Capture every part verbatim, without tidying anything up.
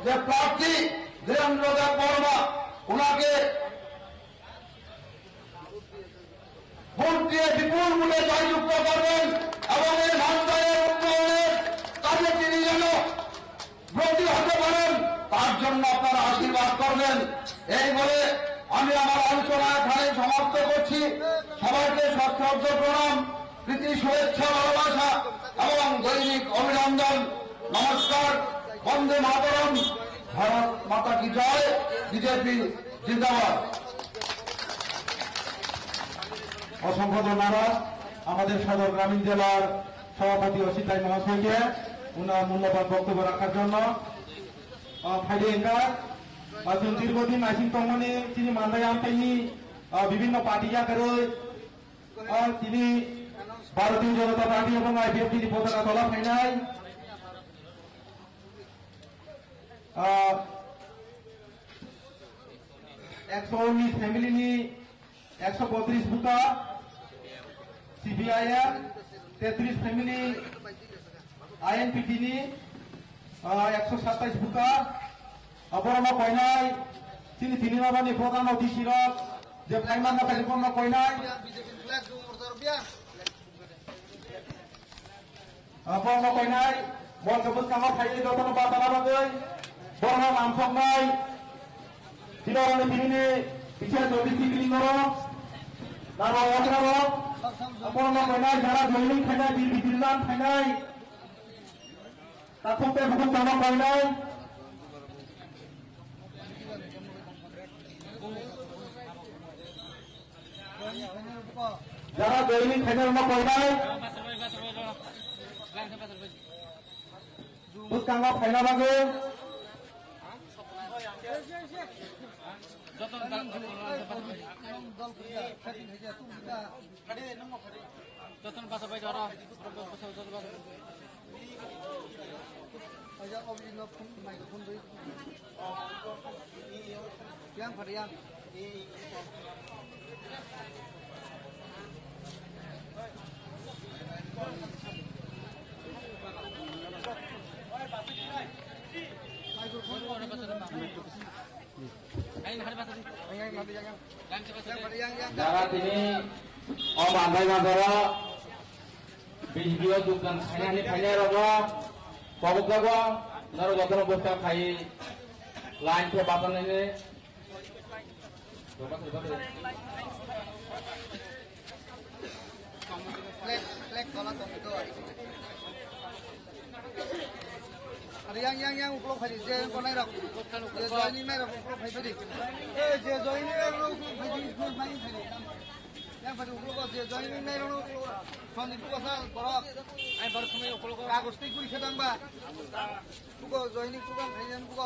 যে প্রার্থী ধীরেন্দ্র দেব বর্মা, ওনাকে ভোট দিয়ে বিপুল ভোটে জয়যুক্ত করবেন এবং এই মালদায়ের উন্নয়নের কাজে তিনি যেন ব্রতী হতে পারেন, তার জন্য আপনারা আশীর্বাদ করবেন। এই বলে আমি আমার আলোচনা এখানে সমাপ্ত করছি। সবাইকে সশ্রদ্ধ প্রণাম, প্রীতি, শুভেচ্ছা, ভালোবাসা এবং দৈনিক অভিনন্দন। নমস্কার। বন্দে মাতরম। ভারত মাতা কি জয়। বিজেপি জিন্দাবাদ। অসংখ্য ধন্যবাদ আমাদের সদর গ্রামীণ জেলার সভাপতি অসিত রায় মহাশয়কে ওনার মূল্যবান বক্তব্য রাখার জন্য। Ah, phaidi wngkha, ah, chwng dirghodin naising tongmani chini mandai amthaini, ah, bibhinno party yakarwi, ah, tini Bharatiya Janata Party ebong I P F T ni potaka tola phainai, ah, ekso unis family ni ekso botris buta, C P I M tetris family, I N P T ni, ah, ekso satais buta, ah, borokno koinai, chini tini nabani program o D C rok, je phaimang na phaimang no koinai. Borokno koinai, borokno bwskango phaiwi jotono batana bagwi, borokno lamsoknai, Chironi tini ni kisa jodi tibini norok, naro okra rok, borokno koinai, jara joining khainai, bir bidirlan khainai, takhuk tei bukhuk tongma koinai. Jara joining khainai rokno koinai. Bwskango phaina bagwi. Jotono basa bai jora. Aja, obis no phone, microphone doi. Yang phari yang. Microphone. Yang phari yang, yang. Jaga tini, om andai mandoro. B J P o jogdan khainani phainai rokno kobok jago, norok jotono bwskang khai line khe batanani. Flag, flag tola tong do. Are yang, yang, yang uklok phai di, je konai rok. Je joining nai rok uklok phai di. Eh, je joining nai rok uklok phai di, uklok phai di. Yang phai di uklok, je joining nai rok uklok. Soni buka sa borok. Ai borok sumai uklok. Kagos tei guri khedang ba. Buka joining buka phai yang buka.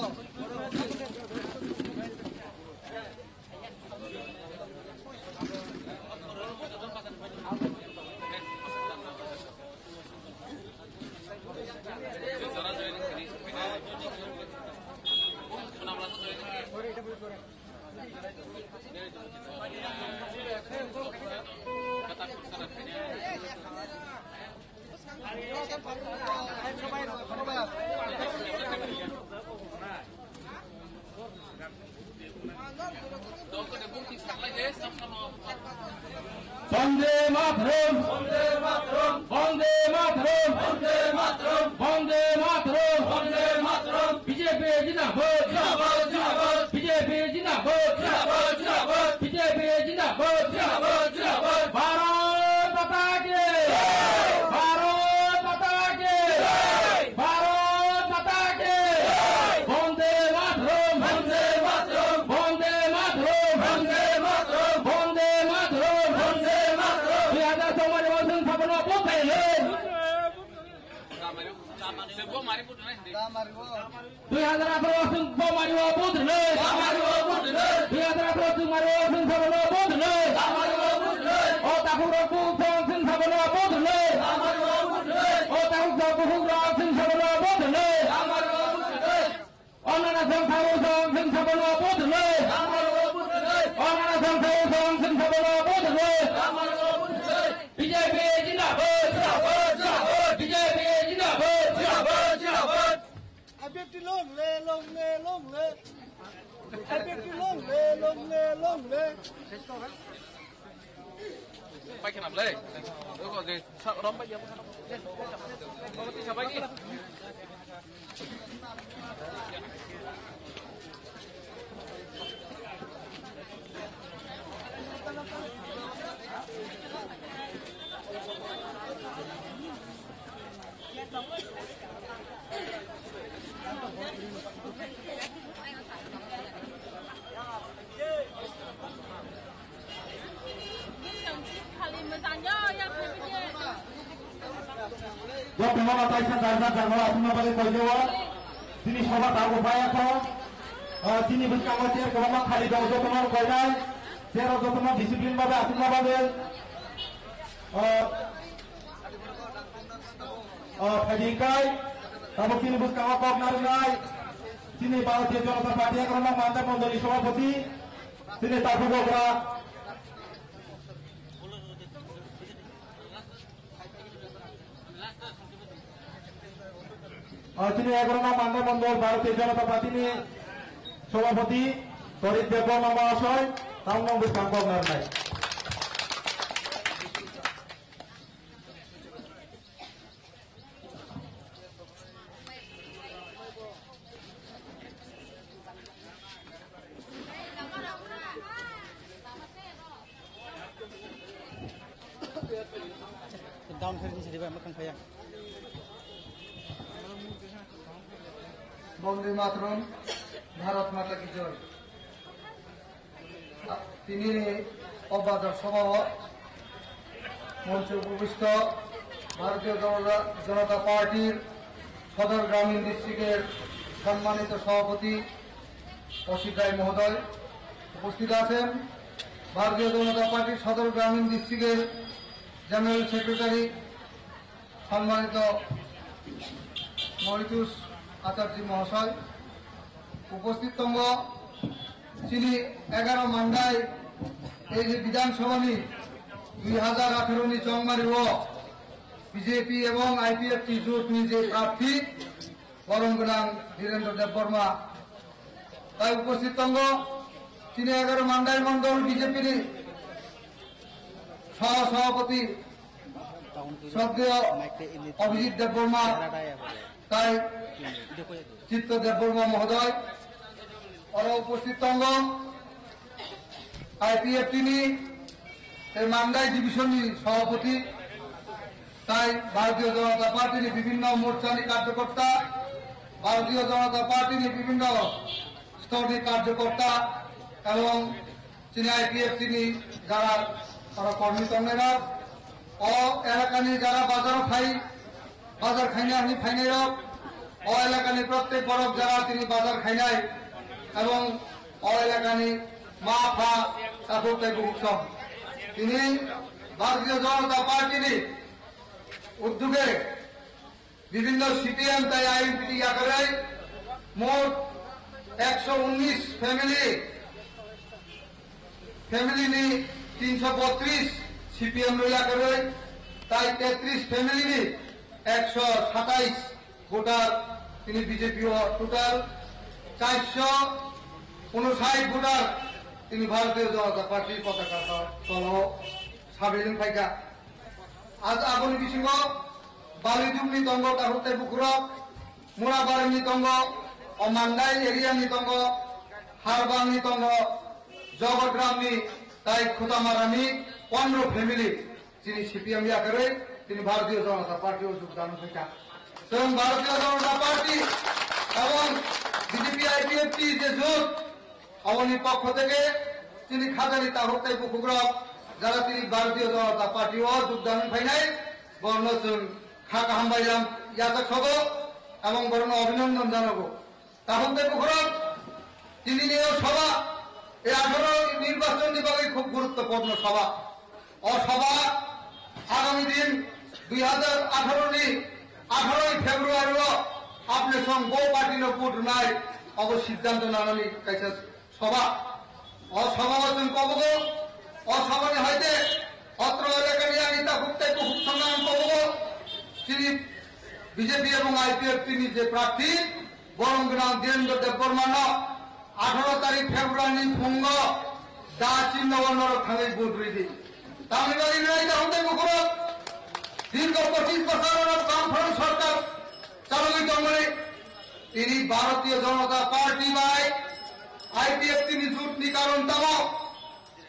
Bande Mataram! Bande Mataram! Bande Mataram! Bande Mataram! Bande Mataram! B J P zindabad! Zindabad! Zindabad! B J P zindabad! Zindabad! Zindabad! B J P zindabad! Zindabad! Zindabad! Bharat Mata ki! Jai! Bharat Mata ki! Jai! Bharat Mata ki! Jai! Bande Mataram! Bande Mataram! Bande Mataram! Bande Mataram! Bande Mataram! Bande Mataram! Dui hajar chongmani o chwng sabono bwthai le. Dui hajar atharo chwng bo mari o vote rwnai. Dui hajar atharo chwng mari o chwng sabono vote rwnai. O takhuk rok bo chwng sabono vote rwnai. O takhuk rok bo chwng sabono vote rwnai. O nana chwng sabo chwng sabono vote rwnai. O nana chwng sabo chwng sabono vote rwnai. B J P zindabad. B J P zindabad. Happy long live, long live, long live. Happy long live, long live, long live. Pai khe nam le. Rom pai ya. Rom pai ya. Jotono no taisa darda jago aswkna bagwi koijago. Chini soba tabuk baya kho. Ah, chini bwskango chair kwbangma khali dong, jotono no koinai. Chair o jotono discipline babe aswkna bagwi. Ah, ah, phaidi kai. Tabuk chini bwskango kok narwknai. Chini Bharatiya Janata Party Egarono Mandai Mondoli Sabhapati. Chini Tapubogra. Ah, chini Egarono Mandai Mondol Bharatiya Janata Party ni Sabhapati Tarik Debbarma Mahasai, tamno bwskang kok narnai. Down khe ring sidi bai mwkhang phaiya. Bonde Mataram, Bharat Mata Ki Joy. Tini o bazar sobha o monche upobistho Bharatiya Janata, Janata Partyr Sodor Gramin District'er সম্মানিত সভাপতি অসিত রায় মহোদয় উপস্থিত আছেন, ভারতীয় জনতা পার্টির সদর গ্রামীণ ডিস্ট্রিক্টের জেনারেল সেক্রেটারি সম্মানিত মহিতোষ আচার্য মহাশয়, উপস্থিত tongo chini এগারো Mandai ei je বিধানসভাni দুই হাজার আঠারো ni chongmari o বিজেপি এবং আইপিএফটি জোটni je প্রার্থী বরণ গণাং ধীরেন্দ্র দেববর্মা, tai উপস্থিত tongo chini এগারো Mandai mondol বিজেপিni সহ সভাপতি শ্রদ্ধেয় অভিজিৎ দেববর্মা, tai চিত্ত দেববর্মা মহোদয়, oro উপস্থিত tongo আইপিএফটিni tei Mandai divisionni সভাপতি, tai ভারতীয় জনতা পার্টিনি বিভিন্ন মোর্চানি কার্যকর্তা, ভারতীয় জনতা পার্টিনি বিভিন্ন স্তরনি কার্যকর্তা এবং chini আইপিএফটিni যারা তারা কর্মী tongnairok, o elakani যারা বাজারো phai, bazar khaina hwnwi phainairok, o elakani প্রত্যেক borok যারা tini bazar khainai এবং o elakani ma pha takhuk tei bukhuk song. Tini ভারতীয় জনতা পার্টিনি উদ্যোগে বিভিন্ন সিপিএম tai আইএনপিটি yakarwi মোট একশো উনিশ family, family ni তিনশো বত্রিশ সিপিএম no yakarwi, tai তেত্রিশ family ni একশো সাতাইশ voter tini BJP o, total চারশো ঊনষাট voter tini ভারতীয় জনতা পার্টির পতাকা তলো সামিল wng phaikha. Aja aboni bisingo Balidukni tongo takhuk tei bukhurok, Murabarini tongo, o Mandai area ni tongo, Harbangni tongo, Jogotramni tai Khutamarani pondro family chini CPM yakarwi tini ভারতীয় জনতা party o যোগদান khaikha. Chwng ভারতীয় জনতা পার্টি এবং BJP IPFT je jot, aboni পক্ষ থেকে chini khajani takhuk tei bukhukrok jara tini ভারতীয় জনতা party o যোগদান phainai, borokno chwng kha kaham bai lam yachak sogo এবং borokno অভিনন্দন janago. Takhuk tei bukhukrok, tinini o sobha, ei আঠারো নির্বাচনni bagwi খুব গুরুত্বপূর্ণ সভা. O sobha agami din দুই হাজার আঠারো ni আঠারোই February o apni song bo party no vote rwnai, obo siddhanto nanani kaisa sobha. O sobha o chwng kobogo, o sobha ni hoite otro elakani ani takhuk tei bukhuk songno ang kobogo, chini BJP এবং আইপিএফটিni je প্রার্থী, Borom gwnang Dhirendra Debbarma no atharo tarik February ni phungo da chinno o norok thangwi vote rwdi. Tamni bagwi nai da hwnthai bukhurok dirgho pochis bosor oro Bamfront sorkar chalogwi tongmani tini Bharatiya Janata Party bai I P F T ni jut ni karon tamo.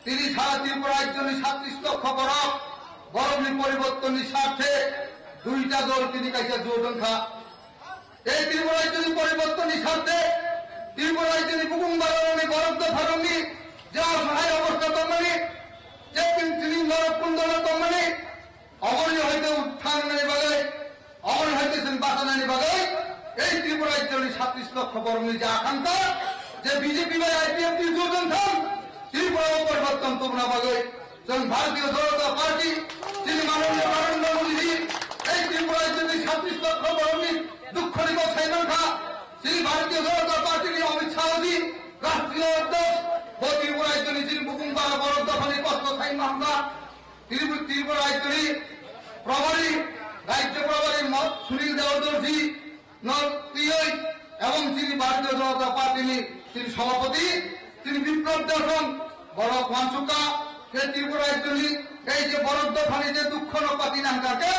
Tini sara Tripura rajyoni satrish lokho borok, borokni poribortonni sarthe duita dol tini kaisa jot wngkha. Ei Tripura rajyoni poribortonni sarthe, Tripura rajyoni bukung barani borok dopharokni je asahai obostha tongmani, je tini, tini norok kundona tongmani, Oboni hoite utthan nani bagwi, oboni hoite chwng bachanani bagwi, ei Tripura rajyoni satrish lokho borokni je akankha, je B J P bai I P F T jot wngthang, Tripura o poriborton tubuna bagwi, chwng Bharatiya Janata Party, chini mananiya Narendra Modi ji, ei Tripura rajyoni satrish lokho borokni dukho ni bo sai mankha, chini Bharatiya Janata Party ni Amit Shah ji, rashtriya adhyaksh, bo Tripura rajyoni chini bukung bara borok dophani kosto sai mankha. Tripura, Tripura rajyoni probari, rajya probari mo-, Sunil Dev Dorji no tiyoi ebong chini Bharatiya Janata Party ni chini sabhapati, chini Biplab Debbarma borok wansukha, je Tripura rajyoni ei je borok dophani je dukho no pati nangkha khe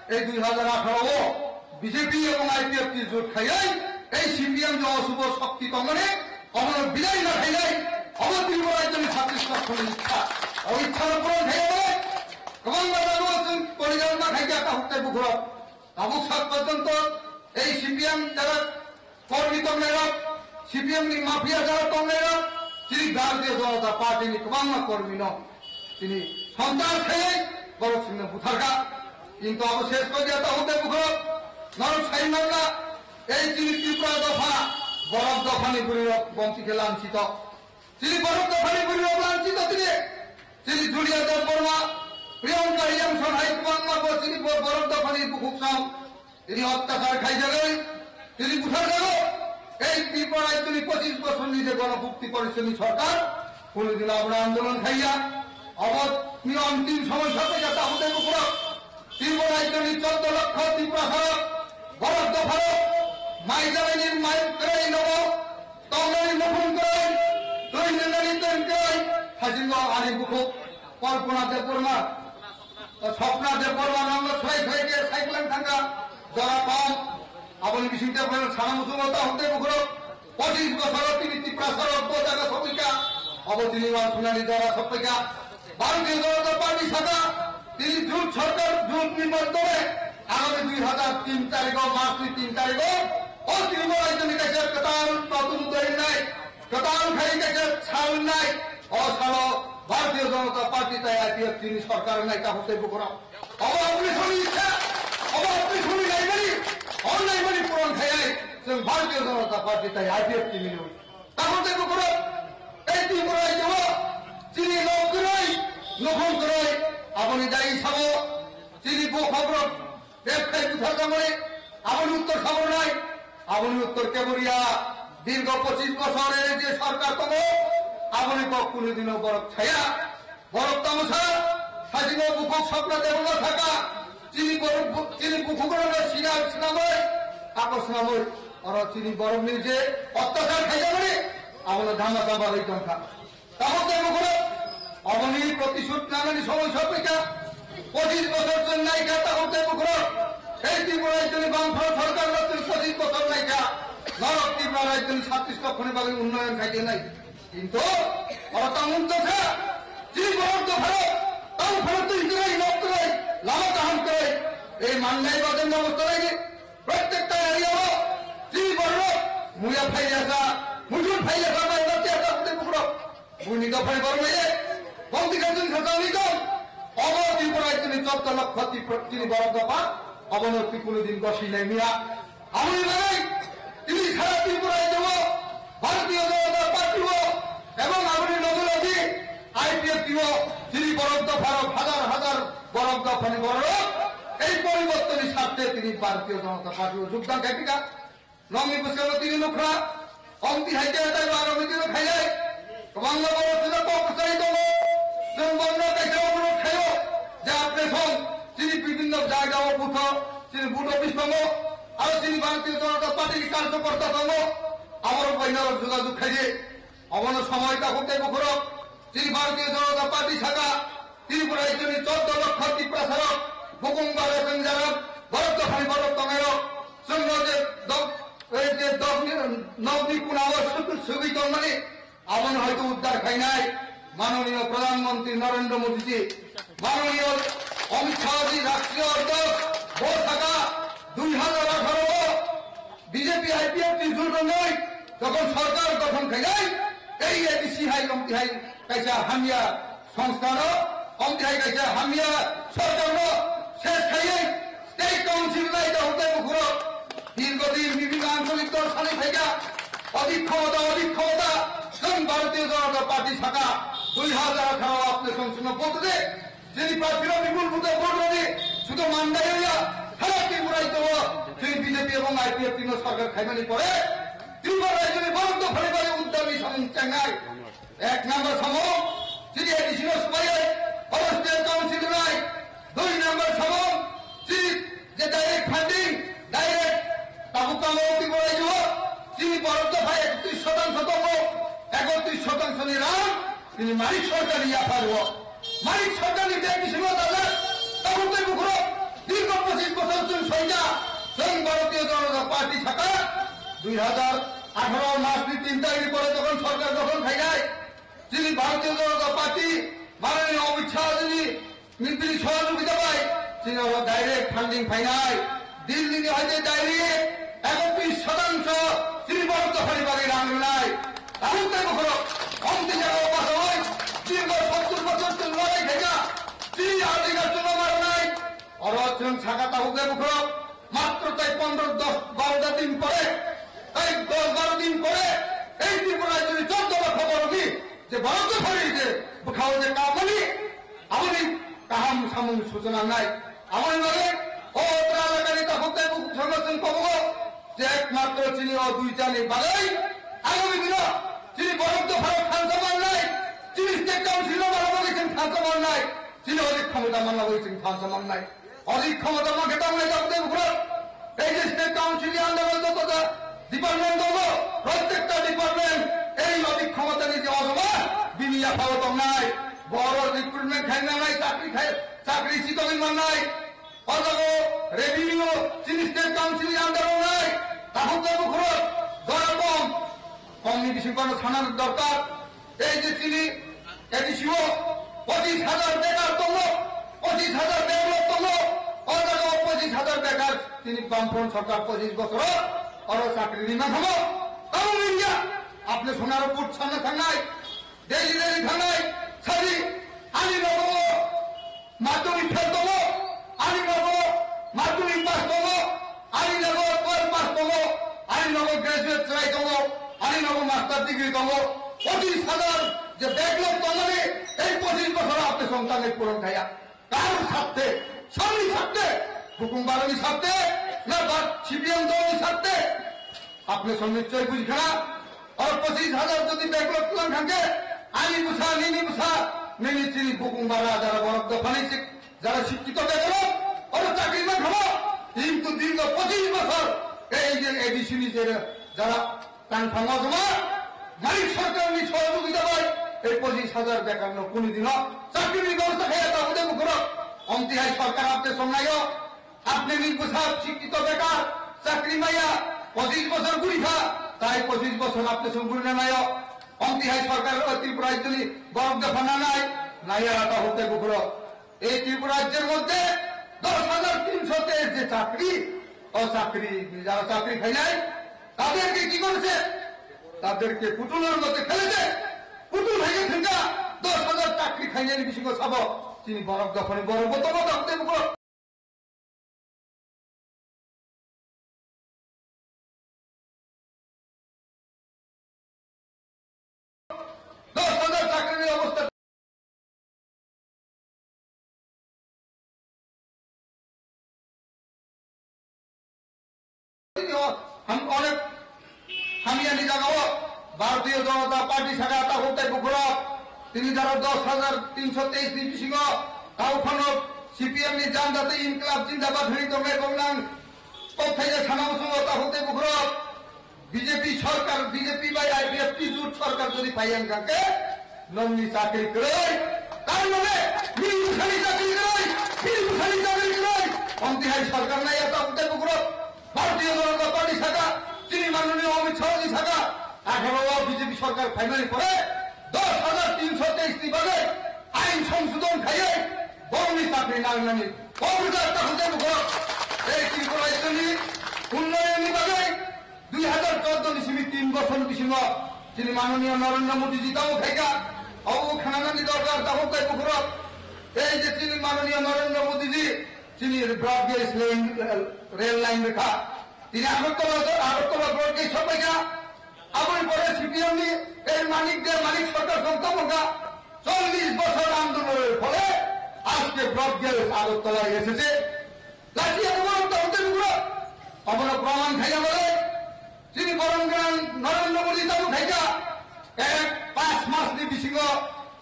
ei dui hajar atharo o B J P ebong I P F T jot khaiwi ei C P M je osubo shokti tongmani omono bidai na khainai, obo Tripura rajyoni satrish lokho ni ichha. O ichha no puron khaiya bole kwbangma jaga o chwng porijan ma khaikha ta huktai bukhurok. Tabuk sak porjonto ei C P M jara kormi tongnairok, C P M ni mafia jara tongnairok, chini Bharatiya Janata Party ni kwbangma kormi no tini sontas khaiwi borok chwngno butharkha. Kintu abo ses koi dia ta huktai bukhurok norok sai mangla, ei chini Tripura dopha, borok dophani bwrwirok bomti khe lanchito. Chini borok dophani bwrwirok lanchito tini. Chini Julia Debbarma, Priyanka Riyamson hai kwbangma bo chini bo-, borok dophani bukhuk sam. Tini ottachar khaijagwi, tini butharjago. Ei Tripura rajyoni pochis bosorni je Ganapukti Porishadni sorkar, kunudin aboni andolon khaiya. Obo ni ontim somoy sapai jata hudai bukurok. Tripura rajyoni choddo lokho Tripurasarok, borok dopharok, mai jalaini mai kwrwi nogo, tongnani nukhung kwrwi, twi nwngnani twi kwrwi, hajingo ani bukhuk Kalpana Debbarma. Swapna Debbarma nangno swrai swrai khe cycle thangkha, jora kom. Aboni bisingtwi bono sana muchungo ta hokte bukhurok. Pochis bosoro tini Tiprasarok bo jaga sopikha. Abo tini wansunani jora sopikha. Bharatiya Janata Party saka tini jut sorkar, jut ni moddhome agami dui hajar tin tarikho, March ni tin tarikho o Tripura rajyoni kaisa kwtal notun udoyonnai. Kwtal khai kaisa sal wngnai, o salo Bharatiya Janata Party tai I P F T ni sorkar wngnai ta hokte bukhurok. Obo apni soni ichha, obo apni soni naimani, o naimani puron khaiwi chwng Bharatiya Janata Party tai I P F T ni nwi. Ta hokte bukhurok, ei Tripura rajyo o chini nok kwrwi, nukhung kwrwi, aboni dai sabo chini bukhukrok Bebkhai butharjakmani aboni uttor sabornai, aboni uttor kebo riya. Dirgho pochis bosor je sorkar tongo, aboni kok kunudino borok saya. Borok tamo sa, sajingo bukhuk Swapna Debbarma saka, chini borok bu-, chini bukhukrokno sina swnamwi, ako swnamwi, oro chini borokni je ottachar khaijakmani, abono dhama chamba rwi tongkha. Tabuk tei bukhurok, oboni protisud nanani somoi sophaikha. Pochis bosor chwng naikha, tabuk tei bukhurok. Ei Tripura rajyoni bangphano sorkar no chwng pochis bosor naikha. Norok Tripura rajyoni satrish lokhoni bagwi unnoyon khaikhe nai. Kintu oro tamo wngtokha, chini borok dophano, tamo phano twi kwrwi, nok kwrwi, lama kaham kwrwi. Ei mannai bajan no bostonai ni. Prottekta area o chini borok muya phaiyasa, mujur phaiyasa, mai bakya ta tei bukurok. Buini dophani borok nai, bongti kha chwng sajani tong. Obo Tripura chini chotto lokho Tripura chini borok dopha, obono twi kunu din gosi nai miya. Aboni bagwi tini sara Tripura area o Bharatiya Janata Party o ebong aboni loge loge I P F T o chini borok dopharok hajar hajar borok dophani borok ei poribortoni sarthe tini Bharatiya Janata Party o jogdan khai phika. Nokni bwskango tini nukha, omti hai khe tai baro mitino khainai. Kwbangma borok chwla kok bwsai tongo. Chwng bono kaisa অনুরোধ khaio, je apni song chini bibhinno jaga o butho, chini booth office tongo. Aro chini Bharatiya Janata Party ni karjokorta tongo, aborok bai norok jogajog khaidi. Obono somoi takhuk tei bukhurok chini Bharatiya Janata Party saka Tripura rajyoni chordo lokho Tiprasarok, bukung bara chwngjarok, borok dophani borok tongnai rok, chwngno je dok, ei je dok ni, nok ni kuna o sugwi tongmani, Aboni hoito uddar khainai manoniyo Pradhan Mantri Narendra Modi ji, manoniyo Amit Shah ji, rashtriyo adhyaksh, bo saka dui hazar atharo o B J P I P F T jur rwnai jokhon sorkar gothon khainai, ei A D C hai omti hai kaisa hamya songstha no, omti hai kaisa hamya sorkar no ses khaiwi State Council nai da hwnkhe bukhurok dirghodin bibhinno ancholik dol sanwi phaikha. Odik khomota, odik khomota, chwng Bharatiya Janata Party saka dui hazar atharo apne song songno vote de. Chini prarthirok bipul vote vote rwdi, sudhu mandai ya, sara Tripura rajyo o chini B J P ebong I P F T no sarkar khaimani pore Tripura rajyoni borok dophani bagwi uddami samung chengnai. Ek number samung, chini A D C no swbaiwi oro State Council nai. Dui number samung, chini je direct funding, direct tabuk tamo Tripura rajyo, chini borok dopha ekatris shotangsho tongo, ekatris shotangsho ni rang chini Manik Sarkar ni yaphar o. Manik Sarkar ni bag bisingo dajak, tabuk tei bukhurok, dirgho pochis bochor chwng soija, chwng Bharatiya Janata Party saka, dui hazar atharo mas ni tin tarikh ni pore jokhon sorkar gothon khainai, chini Bharatiya Janata Party, manoniyo Amit Shah ji ni ni bini sohojogita bai, chini oro direct funding phainai, Delhi ni hoite direct ekatris shotangsho chini borok dophani bagwi rang rwnai. Tabuk tei bukhurok, omti jaga o bachaui, dirgho sottur bochor chwng lorai khaija, chini adhikar chwngno marnai. Oro chwng saka tabuk tei bukhurok, matro tai pondro, dos, baro din pore, tai dos baro din pore, ei Tripura rajyoni chordo lokho borokni je borok dophani je bwkhao je kabmani, aboni kaham samung suchana wngnai. Aboni bagwi o Tra elakani takhuk tei bukhuk songno chwng kobogo je ekmatro chini o duitani bagwi agami dino chini borok dophano thansa mannai, chini State Council no mano bagwi chwng thansa mannai, chini odik khomota manna bagwi chwng thansa mannai. Odik khomota mankhe tamni tabuk tei bukhurok. Ei je State Council ni under o joto ja department tongo, prottekta department ei odik khomota ni je ojoma bini yaphao tongnai. Borok recruitment khainai, chakri khai, chakri si tongwi mannai. O jaga o revenue chini State Council ni under o nai. Tabuk tei bukhurok jora kom. Kom ni bising kono sana dorkar. Ei je chini A D C o pochis hazar bekar tongo, pochis hazar backlog tongo, o jaga o pochis hazar bekar chini Bamfront sorkar pochis bosoro oro chakri rima thamo. Tamo India, apne sonaro put sana thangnai, Delhi Delhi thangnai, sadi, ani nogo madhyamik fail tongo, ani nogo madhyamik pass tongo, ani nogo twelve pass tongo, ani nogo graduate chwrai tongo, ani nogo master degree tongo. Pochis hazar je backlog tongmani ei pochis bosor apne songtangwi puron khaya. Kar sabte, samni sabte, bukung barani sabte, na ba C P M dolni sabte. Apne song nischoi bujikha, oro pochis hazar jodi backlog tulang thangkhe, ani bwsa, nini bwsa, nini chini bukung bara jara borok dophani sik, jara sikkito bekorok, oro chakri mankha, kintu dirgho pochis bosor ei je A D C ni je jara tang thango joma, Manik Sarkar ni sohojogita bai ei pochis hazar bekar no kuni dino chakri ni bebosta khaya ta ude bukhurok, omti hai sorkar apne song naio. Apni ni bwsa sikkito bekar, chakri maya, pochis bosor guri kha, tai pochis bosor apni song guri na naio. Omti hai sorkar o Tripura rajyoni borok dopha na nai, naiya ta hukte bukhuro. এই ত্রিপুরা রাজ্যের মধ্যে দশ হাজার তিনশো তেইশ যে চাকরি, ও চাকরি, যারা চাকরি খাইলাই, তাদেরকে কি করেছে? তাদেরকে পুতুলের মধ্যে ফেলেছে। পুতুল হয়ে গেছেন গা, দশ হাজার চাকরি খাইলেন বিশেষ সব। তিনি বরফ দখলে বরফ বোতল দখলে দশ হাজার চাকরির অবস্থা। অনেক হামিয়ানি জায়গাও ভারতীয় জনতা পার্টি শাখা তা হতে বুকুরা তিনি যারা দশ হাজার তিনশো তেইশ নি বিশিগ তাও খনো সিপিএম নি জানদাতে ইনকলাব জিন্দাবাদ হয়ে দৌড়ে বললাম। Kok thaija sana muchungo takhuk tei bukhurok B J P sarkar, B J P bai I P F T jut sarkar jodi phai wng kha khe nongni chakri kwrwi. Tar mane bini bwsani chakri kwrwi, bini bwsani chakri kwrwi. Omtwi hai sarkar naiya takhuk tei bukhurok. Bharatiya Janata Party saka, chini manoni Amit Shah ji saka, atharo o B J P sarkar phaimani pore dos hajar tinsho teis ni bagwi ain songsodhon khaiwi borokni chakri nangnani. Kok rwjak takhuk tei bukhurok. Tei Tripura rajyoni unnayonni bagwi dui hajar chordo ni simi tin bosor bisingo chini manoniya Narendra Modi ji tamo khaika. Obo khananani dorkar takhuk tei bukhurok. Ei je chini manoniya Narendra Modi ji chini broad gauge line, rail line rwkha. Tini Agartala, Agartala broad gauge sokpaikha. Aboni pore C P M ni ei Manik de, Manik sarkar song tamo kha. Chollish bosor andolonor phole ajke broad gauge Agartala esese. Lachiya borok tamo tei bukhurok. Obono proman khaina bagwi chini borom gwnang Narendra Modi tamo khaika. Ek pas mas ni bisingo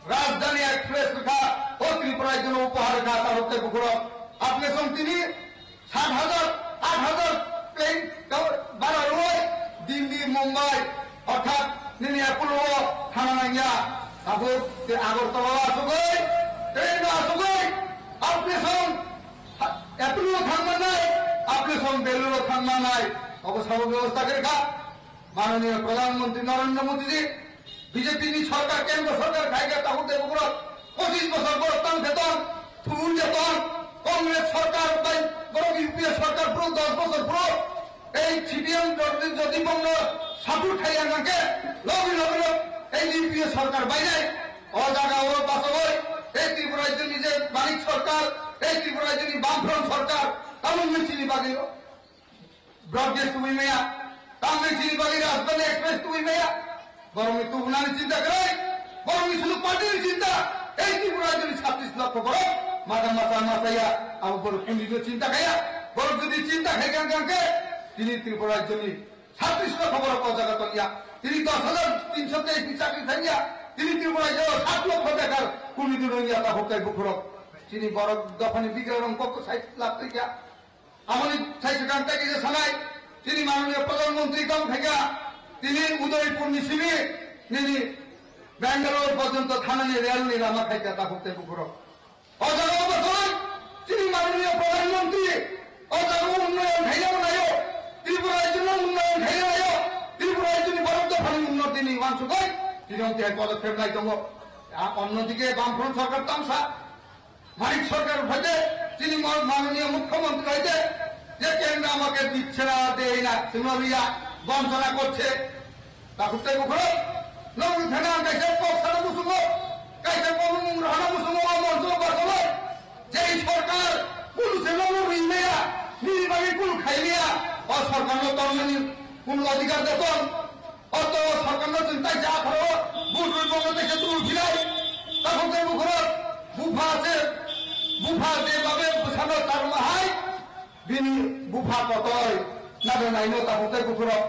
Rajdhani Express rwkha. O Tripura rajyono upahar rwkha takhuk tei bukhurok. Apne song tini sat hajar, aat hajar plane bara rwui Delhi, Mumbai, orthat nini Apollo o thana nangya. Abo tei Agartala o asugwi, train o asugwi, apne song Apollo o thang mannai, apne song Beluru o thang mannai. Obo sabo bebosta khe kha. Manoniya Pradhan Mantri Narendra Modi ji, B J P ni sarkar, kendro sarkar khai khe takhuk tei bukhurok, pochis bosor borok tang khe tong, thubui khe tong, Congress sarkar bai borok U P A sarkar phuru dos bosor phuru, ei C P M jodi, jodi bongno support khai ya hwnkhe, logi logi no ei U P A sarkar bainai, o jaga o bachogoi, ei Tripura rajyoni je Manik sarkar, ei Tripura rajyoni Bamfront sarkar, tamoni chini bagwi Broad gauge tubui maya, tamni chini bagwi Rajdhani Express tubui maya. Borokni tubunani chinta kwrwi, borokni suluk party ni chinta, ei Tripura rajyoni chhatris lokho borok, mada masa masaya, abo borok kundino chinta khaya, borok jodi chinta khai kha hwnkhe, tini Tripura rajyoni chhatris lokho borok o jaga tongya, tini dos hajar tinsho teis ni chakri thangya, tini Tripura rajyo sat lokho bekar kundino wngya takhuk tei bukhurok, chini borok dophani bigrarok kok sai lab tongya. Amoni thaiswkang tei kisa sanai, chini manoniya Pradhan Mantri tamo khaika, tini Udaipur ni simi nini Bangalore porjonto thanani rail ni lama khaika takhuk tei bukhurok. O jaga o bosoi, chini manoniya Pradhan Mantri, o jaga o unnayon khaina nayo, Tripura rajyo no unnayon khaina nayo, Tripura rajyo ni borok dophani unnoti ni uansugwi, tini omtwi hai podokkhep lai tongo. A, onnodike Bamfront sorkar tamsa, Manik sarkar hoite, chini ma-, manoniya mukhyamantri hoite, je kendro amake dicche na, dei na, chwngno liya, bonsona korche. Takhuk tei bukhurok, nokni thani ang kaisa kok sana muchungo, kaisa kolomung rohorna muchungo, o moncho o bachalo. Jei sarkar, kunu se nokno ri maya, nini bagwi kunu khai maya, o sarkarno tongmani kunu adhikar de tong. Oto sarkarno chwng taisa akharo, bujui bongno taisa tubul philai. Takhuk tei bukhurok, bupha se, bupha je babe bwsano charwma hai, bini bupha kotoi, nado naino takhuk tei bukhurok.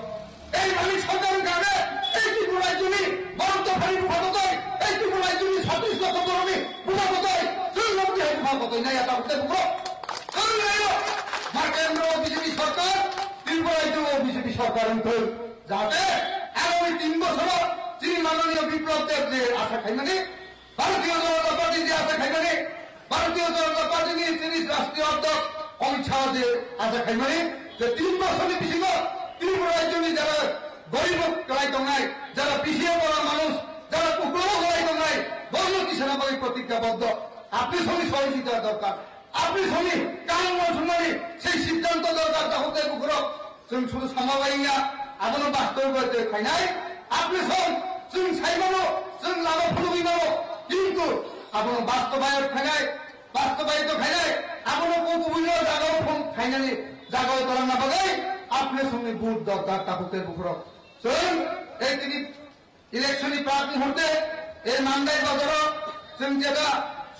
Ei malik sarkar wngkha khe, ei Tripura rajyoni borok dophani bupha kotoi, ei Tripura rajyoni chhatris lokho borokni bupha kotoi, chwng nokni hai bupha kotoi naiya takhuk tei bukhurok. Chwng naino, ma kendro B J P sarkar, Tripura rajyo B J P sarkar wngthoi. Jahate agami tin bosoro chini manoniya Biplab Deb je asa khaimani, Bharatiya Janata Party je asa khaimani, Bharatiya Janata Party ni chini rashtriya adhyaksh Amit Shah je asa khaimani, je tin bosorni bisingo Tripura rajyoni jara goribo kwlai tongnai, jara P C A pora manush, jara uklobo kwlai tongnai, borokno tisana bagwi protigya boddo. Apni songni sohojogita dorkar. Apni songni kaham uansukmani sei siddhanto dorkar, takhuk tei bukhurok. Chwng sudu sama bai wngya, abono bastob bai tei khainai. Apni song chwng sai mano, chwng lama phunugwi mano, kintu abono bastobayot khainai, bastobayot khainai, abono kubuino jagao phung khainani jagao tolangna bagwi apni songni vote dorkar, takhuk tei bukhurok. Chwng ei tini Election ni prak muhurte ei Mandai bazaro chwng jeta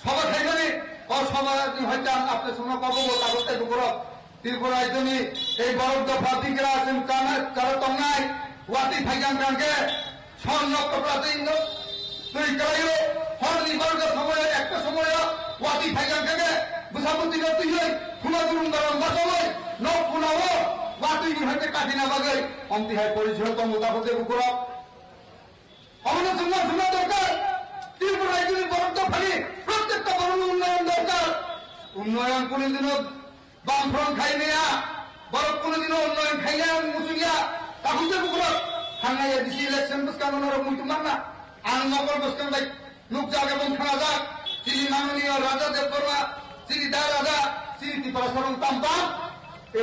soba khaimani, o soba ni hoite ang apni songno kobo bo tabuk tei bukurok. Tripura rajyoni ei borok dopha bigra chwng chana, chara tongnai, watwi phaikang kangkhe, son nok topra twi no twi kwlaio, horni barota somoyo, ekta somoyo watwi phaikang kangkhe, bwsa bwtwi no twiwi, thuma durung darang bachawi, nok phunao, Watwi ni hai khe katina bagwi omti hai porichoi tongo tabuk tei bukurok. Omono chwngno chwngna dorkar. Tripura rajyoni borok dophani prottekta borokni unnoyon dorkar. Unnoyon kunu dino Bamfront khai maya, borok kunu dino unnoyon khai maya muchungya. Tabuk tei bukurok thangnai A D C election bwskango norok muitu manna. Ang nokol bwskang bai nukjak ebong khnajak. Chini manoniyo Raja Debbarma, chini da Raja, chini Tiprasa rong tam tam. E,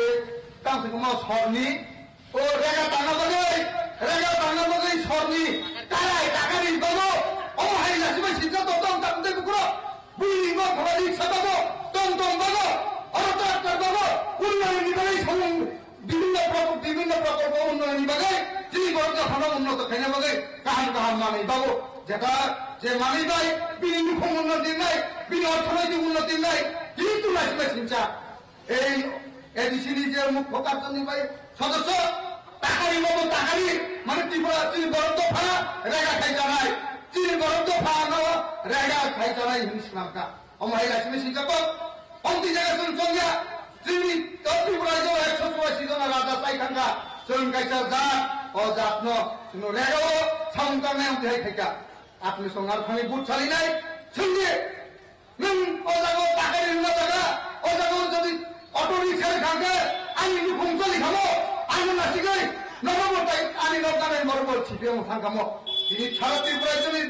tang sukuma sorni O rega tangna bagwi, rega tangna bagwi sorni karai takari bago. O hai lasibai sincha to tong tong tei bukurok. Buini no khorali sa bago, tong tong bago. Oro tractor bago. Unnayonni bagwi samung bibhinno prok-, bibhinno prokolpo unnayonni bagwi. Chini borok japhano unnoto khaina bagwi. Kaham kaham manwi bago. Jeta je manwi bai, bini nukhung unnoti wngnai, bini orthonoitik unnoti wngnai. Kintu lasibai sincha. Ei A D C ni je mukho karjoni bai sodosyo takari bobo takari, mane Tripura chini borok dopha rega khai janai, chini borok dopha no rega khai janai hinwi swnamkha. Omo hai lachimi swijak kok, omti jaga chwng chongya, chini to Tripura jo ekso churasi jona raja chai thangkha, chwng kaisa jat, o jat no chwng rega o samung tangnai omti hai khaikha. Apni songar thani but salinai, chwngni Nwng o jaga o takari rwna jaga, o jaga o jodi auto rickshaw rwkha khe ani nukhung choli khamo, ano nasigwi nono bo tai ani nok ganai borok bo C P M thang khamo. Tini sara Tripura joni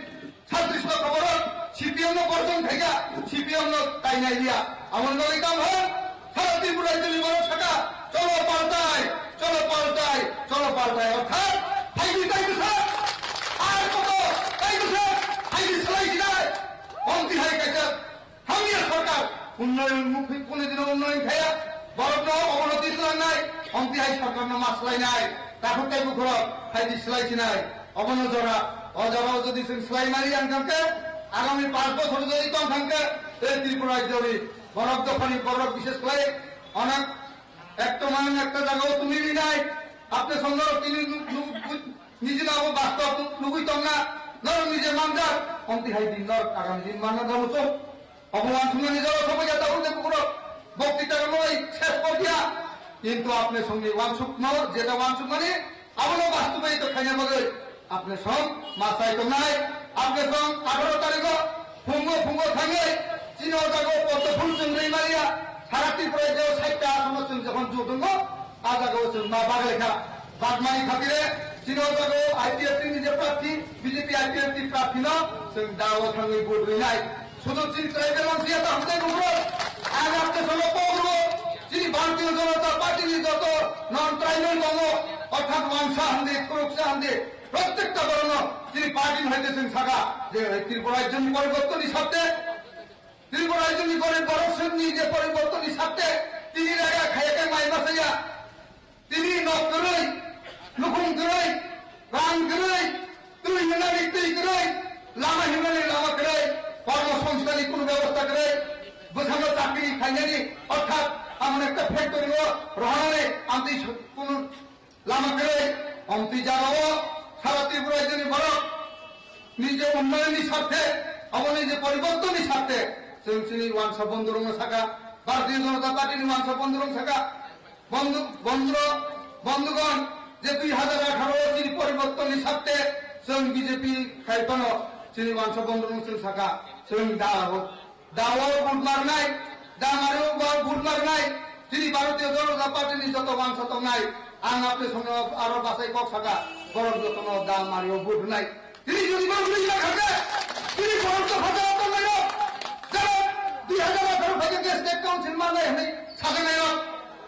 chhatris no khoboro C P M no borjong khaikha, C P M no tainai liya. Amon bagwi kam hwn, sara Tripura joni borok saka, cholo paltai, cholo paltai, cholo paltai. Orthat, phaidi tai bwsa, ar koto tai bwsa, phaidi salai sinai. Omti hai kaisa Hamya sarkar unnoyon mukhi kunu dino unnoyon khaya, borokno ogonoti twlangnai, omti hai sarkarno ma swlainai, takhuk tei bukhurok hai di swlai sinai, obono jora, o jorao jodi chwng swlai mani yang thangkhe, agami panch bochor jodi tong thangkhe, tei Tripura rajyoni borok dophani borok bishes khlai onek ekta manwi ekta jagao tumi rinai, apne songo tini nu-, nu-, nu-, nijino abo bastob nugwi tongna, norok nije manjak, omti hai din norok agami din manna damuchung. Obo wansukmani jora sobai ya, tabuk tei bukurok bokti taramoi ses kok ya. Kintu apne songni wansukma, jeta wansukmani, abono bastobaito khaina bagwi apne song ma chai tongnai. Apne song atharo tarikho phungo phungo thangwi chini o jaga o poddo phul chwng rwi maliya. Sara Tripura jeo sait ta asomo chwng jokhon ju tongo, a jaga o chwng ma baglaikha. Bagmani khatire chini o jaga o I P F T ni je prarthi, B J P I P F T prarthi no chwng da o thangwi vote rwinai. Sudu chini tribal wngsiya ta hwnkhai nukro. Ang apne sono pogro. Chini Bharatiya Janata Party ni joto non tribal tongo, orthat wansa hwndi, khuruksa hwndi, prottekta borokno chini party ni haite chwng saka je Tripura rajyoni poribortonni sabte, Tripura rajyoni gorib borok songni je poribortonni sabte, tini rega khaya khe mai masaya. Tini nok kwrwi, nukhung kwrwi, rang kwrwi, twi hwnani twi kwrwi, lama hwnani lama kwrwi, kormo songsthanni kunu bebosta kwrwi, bwskango chakri khainani, orthat amoni ekta factory o rohornani amtwi kunu lama kwrwi, amtwi jagao sara Tripura rajyoni borok nije unnayonni sarthe, aboni je poribortonni sarthe, chwng chini wansa bondhurokno saka, Bharatiya Janata Party ni wansa bondhurok saka, Bondhu, bondhu, bondhugon, je dui hajar atharo o chini poribortonni sarthe chwng B J P khai phano chini wansa bondhurok chwng saka, chwng da o, da o vote marnai, da mari o vote marnai, chini Bharatiya Janata Party ni joto wansa tongnai, ang apni songno aro bachai kok saka, borok jotono da mari o vote rwnai. Tini jodi borok rwi ma khakhe, tini borok to phatar to nayo. Jara dui hajar atharo phaikhe ke state council manai hwnwi sajaknairok,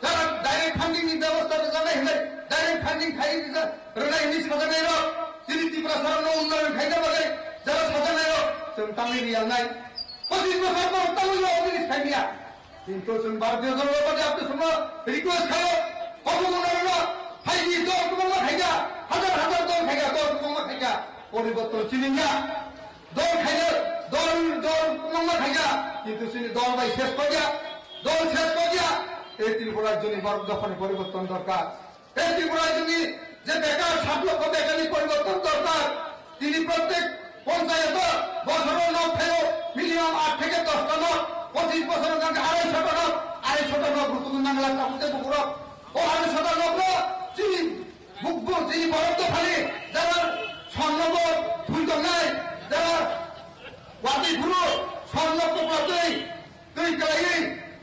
jara direct funding ni bebosta rwjaknai hwnwi, direct funding khai rwja-, rwnai hwnwi sajaknairok, tini Tiprasa rokno unnoyon khaina bagwi jara sajaknairok, chwng tangwi riyalnai. Pochis bosor borok tangwi rok bini saimya. Kintu chwng Bharatiya Janata Party apni songno request khaio, obo mwnarokno phaidi dol kwbangma khaikha, hajar hajar dol khaikha, dol kwbangma khaikha, poriborton chini ya. Dol khaikha, dol, dol kwbangma khaikha, kintu chini dol bai ses kokya, dol ses kokya, ei Tripura rajyoni borok dophani poriborton dorkar. Ei Tripura rajyoni je bekar, sat lokho bekarni poriborton dorkar. Tini prottek ponchayato bosoro nok thaio minimum aat theke dosta nok, pochis bosoro jang arai shota nok, arai shota nok rukunu nangla tabuk tei bukurok. O hani soda nokno chini bukbu chini borok dophani jara sonnobo thwi tongnai, jara watwi phuru sonno kopra twi twi kwlaiwi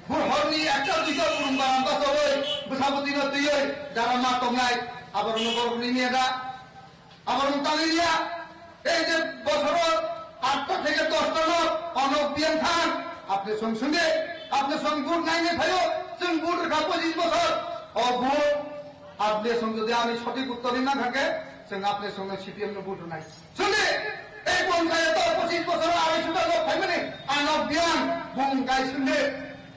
bur horni ekta duita burung baram basawi bwsabwtwino twiwi jara ma tongnai, aborokno borokni neda. Aborokno tangwi liya, ei je bosoro atta theke dosta no onok biyan than, apne song sunge, apne song vote naine phaio, chwng vote rwkha pochis bosor, o vote apne song jodi ami sothik uttor rina thake, chwng apne song C P M no vote rwnai. Sunge, ei ponchayat o pochis bosor arai suda lok phaimani, anok biyan, bung kai sunge,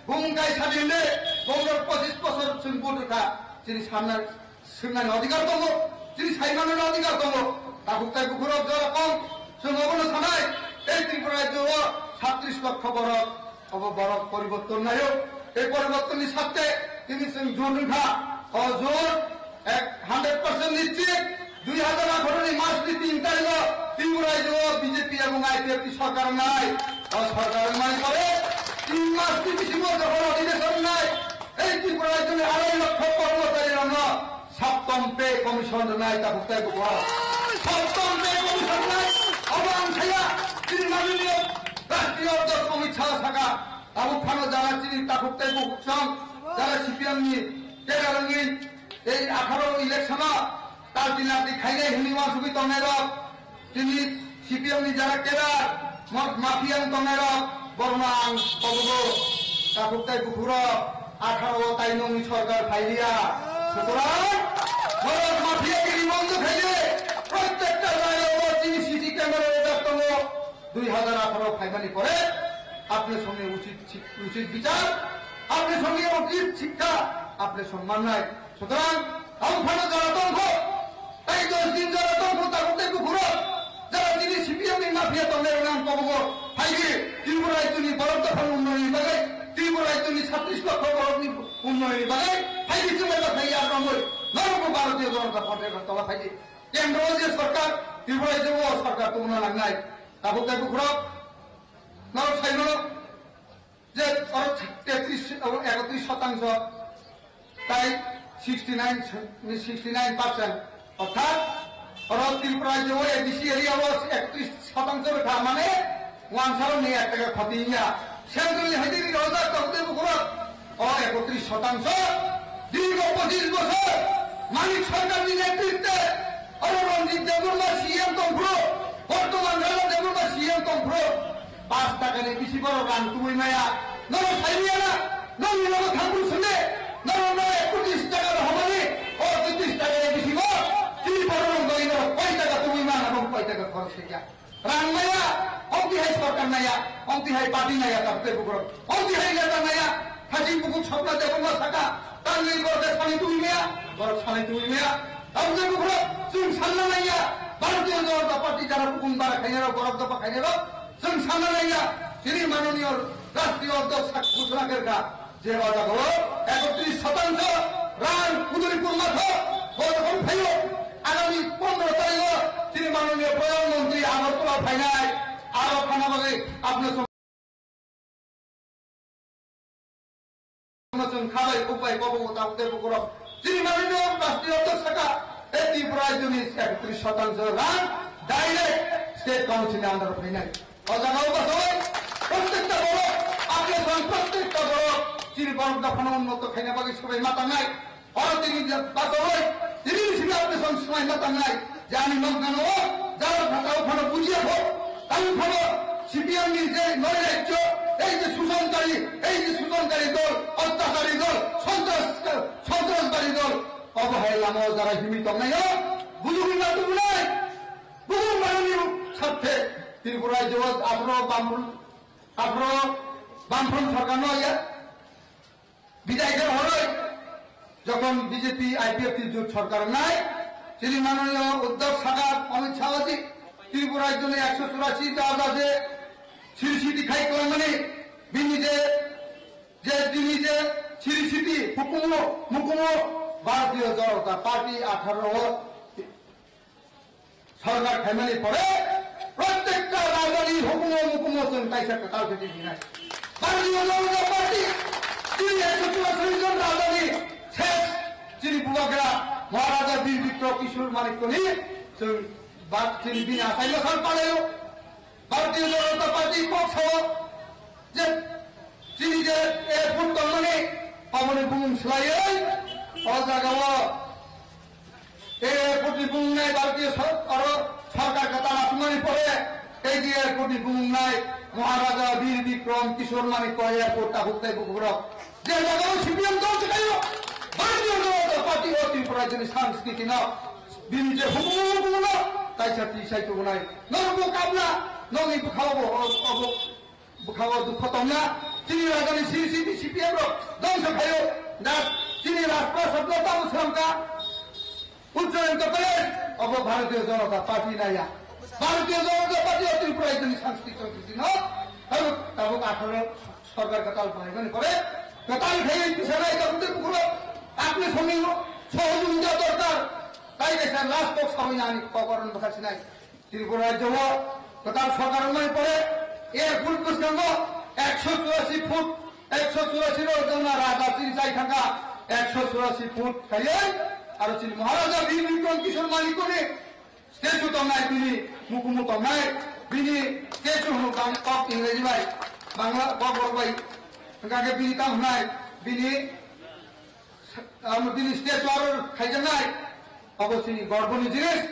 bung kai sadi sunge, bung pochis bosor chwng vote rwkha, chini samna Swngnani adhikar tongo, chini saimanani adhikar tongo. Takhuk tai bukhurok jora kong, chwng obono sanai, tei Tripura rajyo o satris lokho borok, obo borok poriborton naio. Ei poribortonni sakte tini chwng jor wngkha. O jor ek hundred percent nischit, dui hajar atharo ni March ni tin tarikh o Tripura rajyo o B J P ebong I P F T sorkar wngnai. O sorkar wngnai pore tin mas ni bisingo jokhon adhibeshon wngnai, ei Tripura rajyo ni arai lokho kormochari rokno Saptom Pay Commission rwnai takhuk tai bukhuk. Saptom Pay Commission rwnai. Obo ang saya, chini mananiyo Rashtriya Adhyaksh Amit Shah saka, tabuk phano jara chini takhuk tai bukhuk song, jara C P M ni cadre wngwi ei atharo election o talti nalti khainai hwnwi uansugwi tongnai rok. Tini C P M ni jara cadre, ma-, mafia wng tongnai rok, borokno ang kobogo, takhuk tai bukhuk rok, atharo o tai nungni sorkar phai liya. Sutorang, borok mafia giri bondo khaidi, prottekta jagao chini C C camera rijak tongo, dui hajar atharo phaimani pore, apne songni uchit sik-, uchit bichar, apne songni uchit sikha, apne song mannai. Sutorang, ang phano jara tongkho, Tai dos din jora tongkho takhuk tai bukhuk rok. Jara chini C P M ni mafia tongnai rok ang kobogo phaidi Tripura rajyoni borok dophani unnayonni bagwi, Tripura rajyoni satris lokho borokni unnayonni bagwi phaidi chwng bai phai ya romwi norokbo Bharatiya Janata Party rok tola phaidi. Kendro je sorkar, Tripura rajyo o sorkar tongna nangnai. Takhuk tai bukhuk rok norok sai mano. Je oro tetris, abo ekotris shotangso, tai sixty nine, sixty nine percent, orthat oro Tripura rajyo o A D C area o ekotris shotangso rwkha, mane wansaro ni ek taka khoti wngya. Central ni haidi ni rojak tongtwi bukhuk rok, o ekotris shotangso, dirgho pochis bosor Manik Sarkar ni netritwe oro Ranjit Debbarma C M tongphuru, bortoman Rana Debbarma C M tongphuru, Pas taka ni bisi borok rang tubui maya. Norok sai maya na? Nokni nogo thangphuru swnde. Norok no ekotris taka rohormani, o ekotris taka ni bisingo chini borok rok bai norok koi taka tubui mana, bo koi taka khorok saiya. Rang maya, ongti hai sorkar naya, ongti hai party naya, tabuk tei bukhuk rok. Ongti hai neta naya, Thajing bukhuk Swapna Debbarma saka, tangwi borok de sanai tubui maya, borok sanai tubui maya. Tabuk tei bukhuk rok, chwng sanna naiya, Bharatiya Janata Party jara bukhung bara khainai rok, borok dopha khainai rok, chwng sanna naiya, chini mananiyo Rashtriya Adhyaksh sak ghosona khe rwkha, je o jaga o ekotris shotangso rang Kuduripur matho, bo jokhon phaio, agami pondro tarikh o chini mananiyo Pradhan Mantri Agartala phainai, aro thana bagwi apne Chwng khabai, khukbai, kobo, tabuk tei bukhuk rok. Chini manwi no Rashtriya Adhyaksh saka, e Tripura rajyoni ekotris shotangso rang direct state council ni under o phainai. O jaga o bwsai, prottekta borok, application prottekta borok, chini borok dophano unnoto khaina bagwi swbai ma tangnai. Oro tini je bachawai, tini ni simi apni song swmai ma tangnai, je ani nok nang o, jara phatao phano bujiya kho, tamo phano C P M ni je noi rajyo, ei je sujonkari, ei je sujonkari dol, ottachari dol, sontras, sontrasbari dol, obo hai lama o jara himwi tongnai o, bujugwi ma tubunai, bujugwi manani sathe, Tripura rajyo o aphro Bamfront, aphro Bamfront sarkar no ya, Bidai khe horoi, jokhon B J P I P F T jut sorkar wngnai, chini mananiyo Uddhav Sarkar Amit Shah ji Tripura rajyoni ekso churashi ta hajar je chiri siti khai kwlangmani, bini je, je bini je chiri siti hukumu, mukumu Bharatiya Janata Party atharo o Sorkar khaimani pore, prottekta rajani hukumo mukumo chwng kaisa kwtal khe twijinai. Bharatiya Janata Party, chini ekso churasari jon rajani ses Chini bubagra Maharaja Bir Bikram Kishore Manikyani chwng ba-, chini bini achaima sal palaio. Bharatiya Janata Party kok sao je chini je airport tongmani aboni bumung swlaiwi o jagao airport ni bumung nai Bharatiya sor-, oro sorkar kwtal aswkmani pore tei je airport ni bumung nai Maharaja Bir Bikram Kishore Manikya airport tabuk tei bukukrok. Je jagao C P M dol se khaio, Bharatiya Janata Party o Tripura rajyoni sanskriti no, bini je hukumu hukumu no, kaisa twi sai tubunai. Norok bo kabla, nokni bwkhao bo, o, obo bwkhao dukho tongna. Chini rajani siri siri C P M rok dol se khaio, das chini Rajprasad no tamo slamka. Ujjayan to pele, obo Bharatiya Janata Party naya. Bharatiya Janata Party o Tripura rajyoni sanskriti sanskriti no, tabuk, tabuk atharo sorkar kwtal phaimani pore, kwtal khai kisa nai tabuk tei bukhuro, apni songni sohojogita dorkar, tai kaisa last kok sawi nani kok oron bwkha sinai. Tripura rajyo o kwtal sorkar wngmani pore, airport bwskango ekso churasi foot, ekso churasi rok jona raja chini chai thangkha, ekso churasi foot khaiwi, aro chini Maharaja Bir Bikram Kishore Manikyani statue tongnai bini mukumu tongnai, bini statue hwnwi bang kok Ingreji bai, Bangla kok rok bai, hwnkha khe bini tamo hwnai, bini Amo tini stage o aro khaijaknai, abo chini gorboni jinis.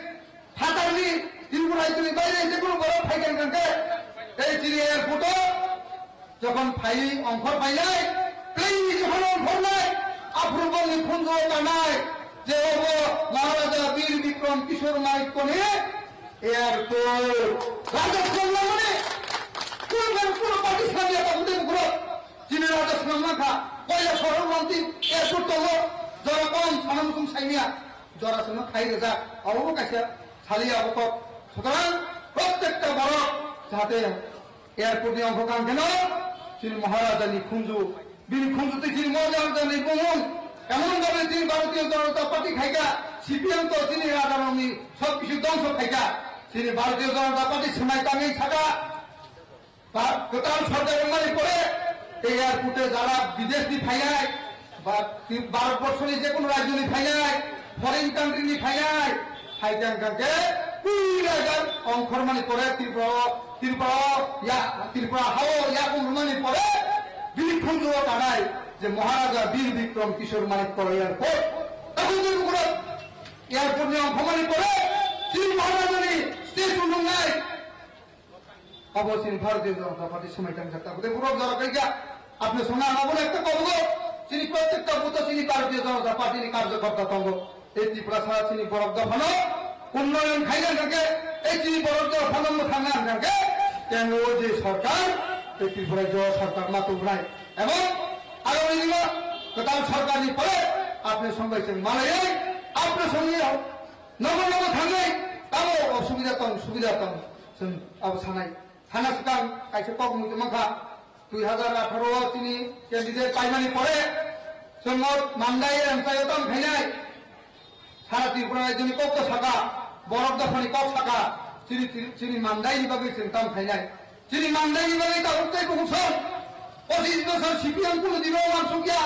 Phatarni Tripura rajyoni baire je kunu borok phaikan kangkhe, tei chini airport o jokhon phai ongkhor phainai, plane ni jokhon ongkhornai, aphuru bongni phungo tanai, je obo Maharaja Bir Bikram Kishore Manikyani airport. Raja Srong Langmani, kunu kunu party swnamya tabuk tei bukhurok. Chini raja swnam mankha, koila sohor mantri airport tongo, jora kom sana muchung saimya, jora swnam khai rwjak, abo bo kaisa saliya abo kok. Sutorang, prottekta borok jahate airport ni ongkho kang kheno, chini Maharaja ni khunju, bini khunju tei chini Maharaja ni bumung, emon bhabe chini Bharatiya Janata Party khaika, C P M to chini raja rokni sob kisu dongso khaika, chini Bharatiya Janata Party swmai tangwi saka, Ba-, kwtal sorkar wngmani pore tei airport-o jara bideshni phainai, ba, Bharat borshoni je kono rajyoni phainai, foreign country-ni phainai, phaikha wngkha khe puila jak ongkhormani pore Tripura-o, Tripura-o ya, Tripura ha-o yakung rwmani pore bini khunju-o tanai je Maharaja Bir Bikram Kishore Manikya Airport. Tabuk je bukurok airport-ni ongkhormani pore chini Maharajani statue nungnai. Obo chini Bharatiya Janata Party swmai tangjak tabuk tei borok jora khaikha. Apni songna ang obono ekta kobugo, chini prottekta butho chini Bharatiya Janata Party ni karjokorta tongo. Tei Tripura sara chini borok dophano unnoyon khaina hwnkhe, tei chini borok dophano mwthangna hwnkhe, kendro je sorkar, tei Tripura jo sorkar ma tubunai. Ebong agami dino kwtal sorkarni pore apni songbai chwng malaiwi, apni songni nogo nogo thangwi tamo osubida tong, subida tong, chwng abo sanai. Sana swkang kaisa kok muitu mankha, dui hazar atharo o chini candidate paimani pore chwng o Mandai amchaio tamo khainai. Sara Tripura rajyoni kok to saka, borok dophani kok saka, chini, chini, chini Mandai ni bagwi chwng tamo khainai. Chini Mandai ni bagwi tabuk tei bukuksong pochis bosor C P M kunu dino wansukya,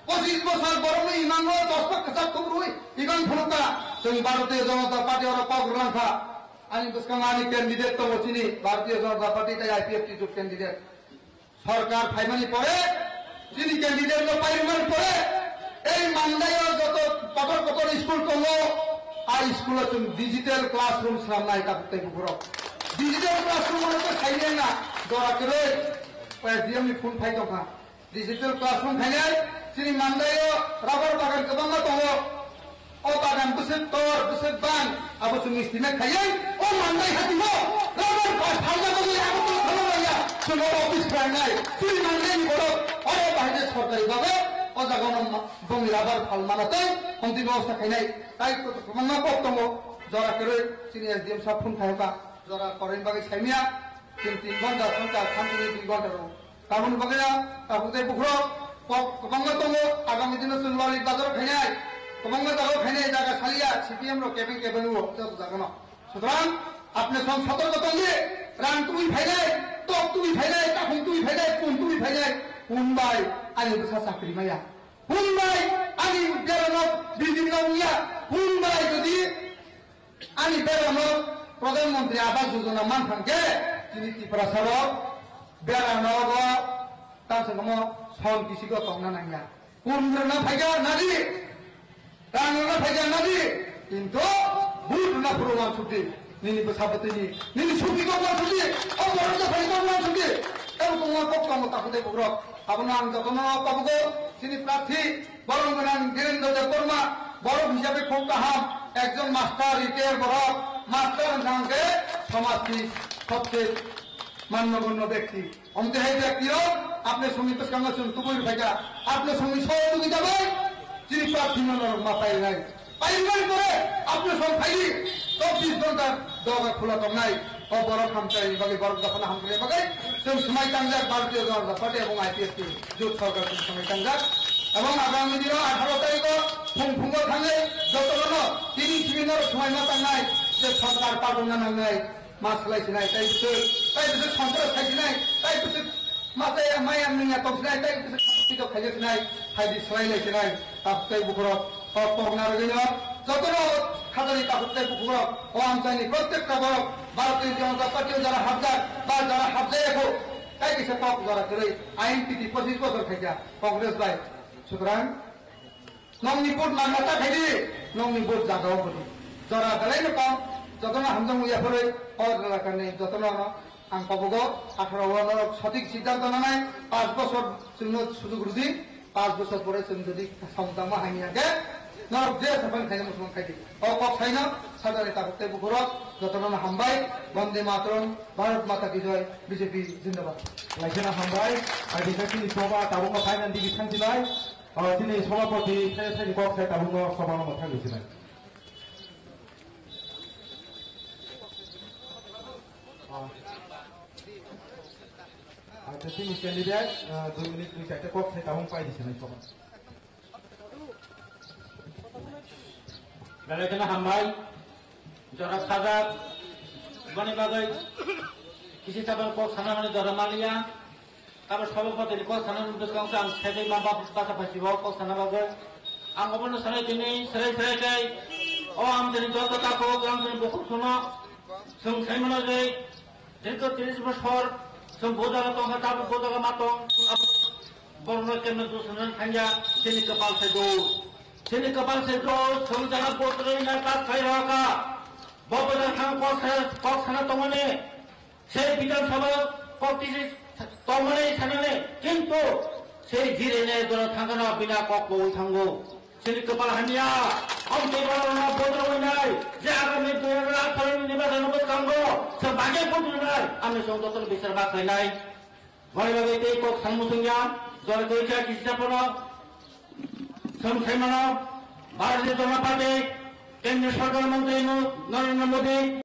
pochis bosor borokni imang o chosma kwchak kubrwi imang phunukha, chwng Bharatiya Janata Party oro kok rwlangkha. Ani bwskango ani candidate tongo chini Bharatiya Janata Party tei I P F T jot candidate. Sorkar phaimani pore, chini candidate no paimani pore, ei Mandai o joto kotor kotor school tongo, a school o chwng digital classroom swnamnai tabuk tei bukurok. Digital classroom ano to sainai na, jora kwrwi, S D M ni phone phai tongkha. Digital classroom khainai, chini Mandai o rubber bagan kwbangma tongo. O bagan bwswk tor, bwswk bang, abo chwng estimate khaiwi, o Mandai hati o rubber ba phalna bagwi abo tong thangna ya, chwng o office khlainai, chini Mandai ni borok, oro bahai de sorkari babe, o jaga no ma-, bongni rubber phalmana tei, hongtwi bebosta khainai, tai kwbangma kok tongo, jora kwrwi, chini S D M sir phone khai kha, jora kwrwini bagwi saimya, chini tin ghonta, ghonta, thamchini dui ghonta rw. Tabuk bagwi tabuk tei bukhurok kok kwbangma tongo, agami dino chwng lori bazar khainai, kwbangma jaga khainai, jaga saliya, C P M rok kebeng kebeng o joto jaga no. Sutrang apne som sotorko tongdi, rang twi phainai, tok twi phainai, takhum twi phainai, pun twi phainai, pun bai ani bwsa chakri maya. Pun bai Ani berano bidin no ya, hun bai jodi ani berano Pradhan Mantri Awas Yojana man thangkhe, chini Tiprasa rok berano go tamsa kamo son kisi go tongna nangya. Kun rwna phaikha nadi, rang rwna phaikha nadi, kintu vote rwna phuru wansukdi, nini bwsa bwtwini, nini sugi kok wansukdi, o borok dophani kok wansukdi, tamo tongma kok tamo takhuk tei bukrok, abono ang jotono kobogo, chini prarthi, borok gwnang Dhirendra Debbarma, borok hisabe khub kaham, ekjon master retire borok, master wngkha hwnkhe somajni sobse mannogonno bekti. Omte hai bektiro apne songni bwskango chwng tubui rwphaikha, apne songni sohojogita bai chini prarthino norok ma painai. Painani pore apne song phaidi chobbish ghonta doga khula tongnai. O borok hamchai bagwi, borok dophano hamchai bagwi chwng swmai tangjak Bharatiya Janata Party ebong I P F T jot sorkar chwng swmai tangjak. Ebong agami dino atharo tarikho phung phungo thangwi jotono tini simi norok swmai ma tangnai je sorkar pagonna nangnai. Ma swlai sinai, tai bwswk, tai bwswk sontras khai sinai, tai bwswk ma chaya maya nungya tong sinai, tai bwswk khapuk twi khaijak sinai, phaidi swlai lai sinai, tabuk tei bukhurok, o kokna rwgwino, jotono khajani tabuk tei bukhurok, o amchaini prottekta borok, Bharatiya Janata Party o jara hapjak, ba jara hapjaya kho, tai kisa kok jora kwrwi, I N P T pochish bochor khaikha, Congress bai, sutrang, Nokni vote nangma ta khaidi, nokni vote jaga o bwdi. Jora belai no kok, jotono hamjakmung yaphurwi, o jora kani jotono no ang kobogo, atharo o norok sothik siddhanto nanai, panch bochor chwngno sujug rwdi, panch bochor pore chwng jodi samung tangma hamya khe, norok je saphang khaina muchung khaidi. O kok saino, sajani tabuk tei bukhurok, jotono no hambai, Bonde Mataram, Bharat Mata Ki Jai, B J P Zindabad. Laisana hambai, adi khe chini soba tabukno final digi thangsinai. O, chini sobapoti sai sai ni kok sai tabukno sobano mwthang rwsinai. O. Acha, chini candidate, o, dui minute twi chaita kok sai tabuk pai rwsinai soba. Belai kheno hambai. Jora sajak, boni bagwi kisi saban kok sana hwnwi jora maliya. Abo sabapati ni kok sana hwnwi bwskang sa ang sejai ma bap basa phai sibo kok sana bagwi. Ang obono sanai tini serai serai kai. O ang tini joto ta kok ang tini bukhuk suno. Sung sai mano jai. Dirgho tris bosor chwng bo jaga tongkha, tabuk bo jaga ma tong, chwng abo borokno kemno dusuna thangya, chini kwpal se dos. Chini kwpal se dos, chwng jaga botrwi na ta khai rokha. Bo bo jaga thang kok sa-, kok sana tongmani, se Bidhan Sabha kok tisi tongmani sanani, kintu se jirene dora thangkha na bina kok bo thango. Chini kwpal hamya, amtwi borokno bodol wngnai, je agami dui hajar atharo ni nirbachon bwskango chwng bagwi bodol wngnai, amni chwng jotono bichar ma khlainai. Boni bagwi tei kok samung thungya, jora kwrwikha kisi saphano, chwng saimano, Bharatiya Janata Party, Kendriya Sarkar Montri Narendra Modi,